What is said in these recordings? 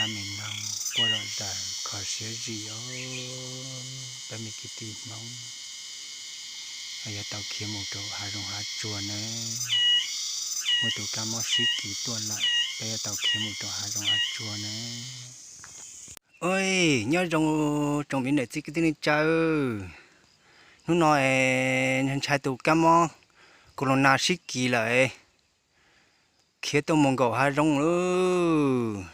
me noog quaj zom zaws kho siab zim os, peb me kwv tij Hmoob. Peb yuav tau khiav mus rau hav zoov hav tsuag nawb. Muaj tus kab mob sib kis tuaj lawm, peb yuav tau khiav mus rau hav zoov hav tsuag nawb. Oj, nyob zoo tsoom me niam txiv kwv tij neej tsa, hnub no es ntshai tus kab mob corona sib kis lawm, khiav tuaj mus nkaum hav zoov lawm.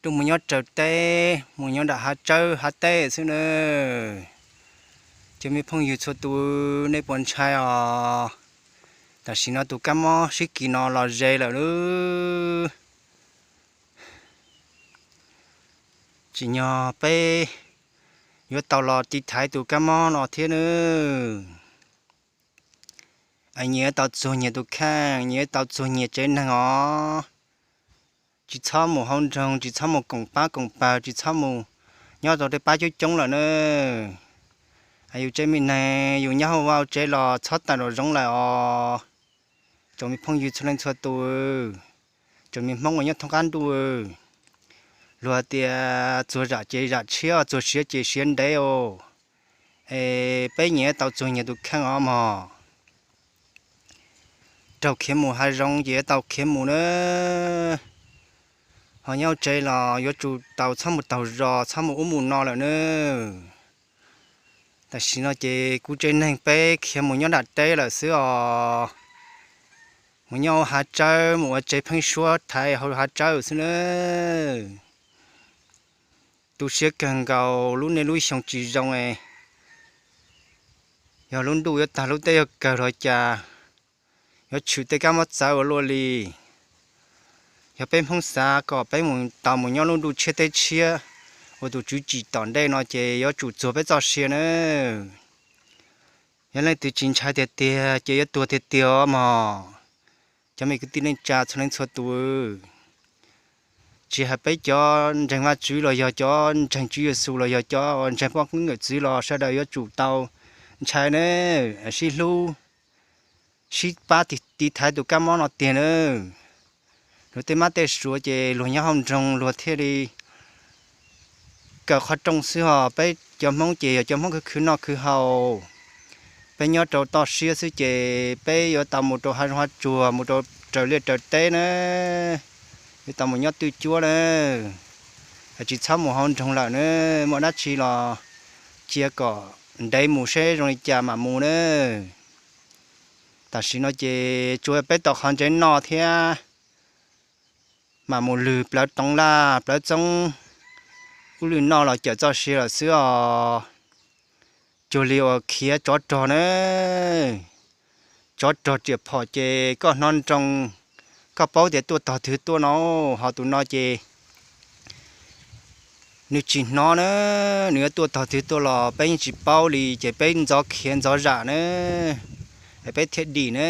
Tuaj mus nyob raws teb, mus nyob nram hav tsawb hav teb xwb nawb. Cov me phooj ywg txhua tus, nej puas ntshai os? Tam sim no tus kab mob sib kis no los ze lawm lub. Tsim nyog peb yuav tau los tiv thaiv tus kab mob no thiab nawb. Nyias yuav tau txuag nyias tus kheej, nyias yuav tau txuag nyias tsev neeg os. Tsis txhob mus hauv nroog, tsis txhob mus koom pab koom pawg, tsis txhob mus nyob rau tej pab coob coob lawm nawb. Yus tsev me neeg yus nyob hauv vaj tsev los txhob tawm nraum zoov lawm os. Tsoom me phooj ywg txhua leej txhua tus, tsoom me Hmoob uas nyob thoob qab ntuj, luag tias txuag zam ces zam tshiab, txuag siav ces siav ntev os. Es peb nyias tau txuag nyias tus kheej os mog. Raug khiav mus hav zoov ces yuav tau khiav mus nawb. Ho nyob tsev los yuav tsum tau txhob mus taug zos, txhob mus ub mus no lawm nawb. Tam sim no ces kuv tsev neeg peb khiav mus nyob nram teb lawm xwb os. Mus nyob hav tsawb, mus ua tsev pheeb suab thaiv hauv hav tsawb xwb nawb. Tu siab kawg nkaus, lub niaj lub xyoo tsis zoo es yog lub ntuj yuav tag lub teb yuav kawg los cas, yuav tshwm tej kab mob txawv ua luaj li. Yog peb Hmoob xav kom peb mus tau mus nyob lub ntuj tshiab teb tshiab uas tus Tswv tsim tom ntej no ces yuav tsum txuag peb txoj sia nawb. Yog leej twg tsis ntshai tiag tiag ces yuav tuag tiag tiag os mog. Cov me kwv tij neej tsa txhua leej txhua tus, tsis hais peb cov ntseeg Vajtswv los yog cov ntseeg Tswv Yexus los yog cov ntseeg poj nkawm txwv los sawv daws yuav tsum tau ntshai nawb, sib hlub, sib pab tiv thaiv tus kab mob no tiag nawb. Luag tej mab tej suav ces luag nyob hauv nroog luag thiaj li kaw qhov rooj xwb, ho peb cov Hmoob ces yog cov Hmoob khwv khwv noj khwv haus. Peb nyob rau toj siab xwb ces peb yuav tau mus rau hav zoov hav tsuag, mus rau raws liaj raws teb na, yuav tau mus nyob twj cuab na. Tsis txhob mus hauv nroog lawm na, muaj dab tsi los cia kom ntev mus seb zoo li cas mam mus na. Tam sim no ces tsuas peb tau qhov ntsev noj thiab mam mus lwg plawv toov laj plawv txoob, ub lwj noj los cawm txoj sia lawm xwb os. Cuag li uas khiav tsov rog na, tsov rog riam phom ces koj hnov nroo, koj paub tias tuaj tog twg tuaj no, ho tus no ces nws tsis hnov na, nws yuav tuaj tog twg tuaj los peb yeej tsis paub li ces peb ntxov khiav ntxov zam na, es peb thiaj dim na.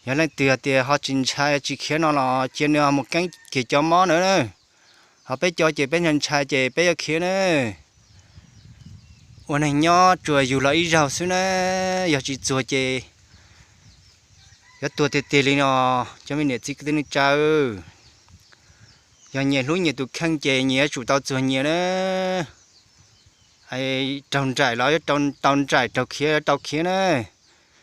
Yog leej twg tias ho tsis ntshai tsis khiav no los cia nws mus keeb kiag cov mob na, ho peb cov ces peb ntshai ntshai ces peb yuav khiav na. Ua neeg nyob tsuas yug los ib zaug xwb na, yog tsis txuag ces yuav tuag tiag tiag li no. Cov me niam txiv kwv tij neej tsa, yog nyias hlub nyias tus kheej ces nyias yuav tsum tau txuag nyias na. Raug nraim los yuav tau nraim, raug khiav yuav tau khiav na.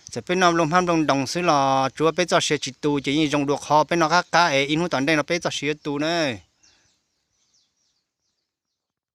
Txawm peb noj nplooj hmab nplooj ntoos xwb los tsuav peb txoj sia tsis tu ces yeej zoo dua qhov peb noj qab qab es ib hnub tom ntej no peb txoj sia yuav tu na.